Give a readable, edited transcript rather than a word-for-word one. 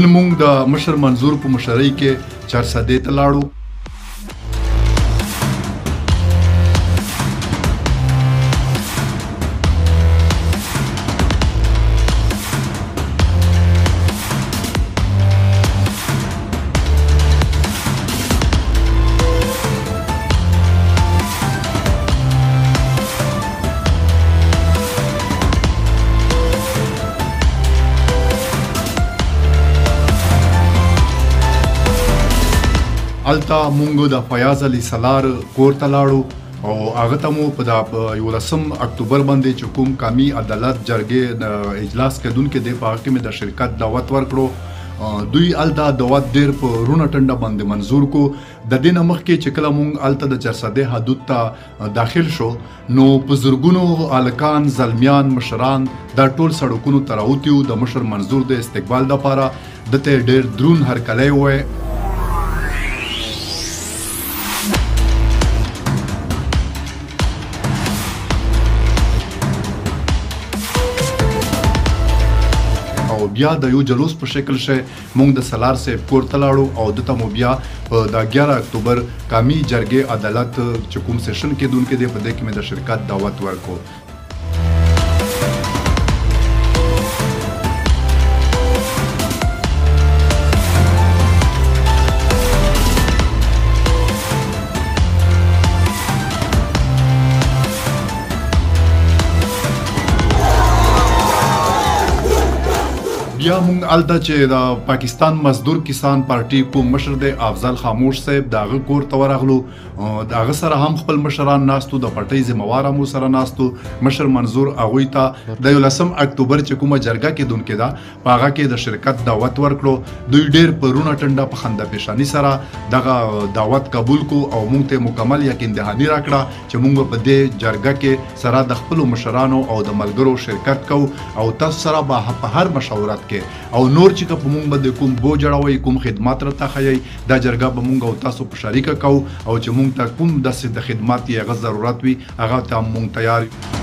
نن مونږ د مشر منظور په مشرۍ کې چارسدې ته لاړو. هلته مونږ د فیاض علي سلار کور ته لاړو او هغه ته مو په دا 11 اکتوبر باندې چې کوم قامي عدالت جرګې اجلاس کېدونکی دی، په هغه کې مې د شرکت دعوت ورکړو. دوی هلته دعوت ډېر په روڼه ټنډه باندې منظور کو. د دې نه مخکې چې کله مونږ هلته د چرسدې حدود ته داخل شو، نو په زرګونو هلکان، زلمیان، مشران دا ټول سړکونو ته راوتي وو د مشر منظور د استقبال دپاره. ده ته یې ډېر درون هرکلی ووایه. او بیا د یو جلوس په شکل شه مونږ د سلار صاحب کور ته لاړو او دته مو بیا په د 11 اکتوبر قامي جرګې عدالت چې کوم سیشن کېدونکی دی، په دې کې مې د شرکت دعوت ورکو. بیا مونږ هلته چې د پاکستان مزدور کسان پارټي کوم مشر دی افضل خاموش صاحب، د هغه کور ته ورغلو. د هغه سره هم خپل مشران ناستو، د پټۍ ذمهوار هم سره ناستو. مشر منظور هغوی ته د 11 اکتوبر چې کومه جرګه کېدونکې ده، په هغه کې د شرکت دعوت ورکړو. دوی ډېر په روڼه ټنډه په خنده پیشانی سره دغه دعوت قبول کو او مونږ ته مکمل یقین دهانی راکړه چې مونږ په دې جرګه کې سره د خپلو مشرانو او د ملګرو شرکت کوو او تاسو سره به په هر مشاورت کې او نور چې که په مونږ باندې کوم بوج اړوئ، کوم خدمات راته ښیئ، دا جرګه به مونږ او تاسو په شریکه کوو او چې مونږ ته کوم داسې د خدمات یې هغه ضرورت وي، هغه ته هم مونږ تیار یو.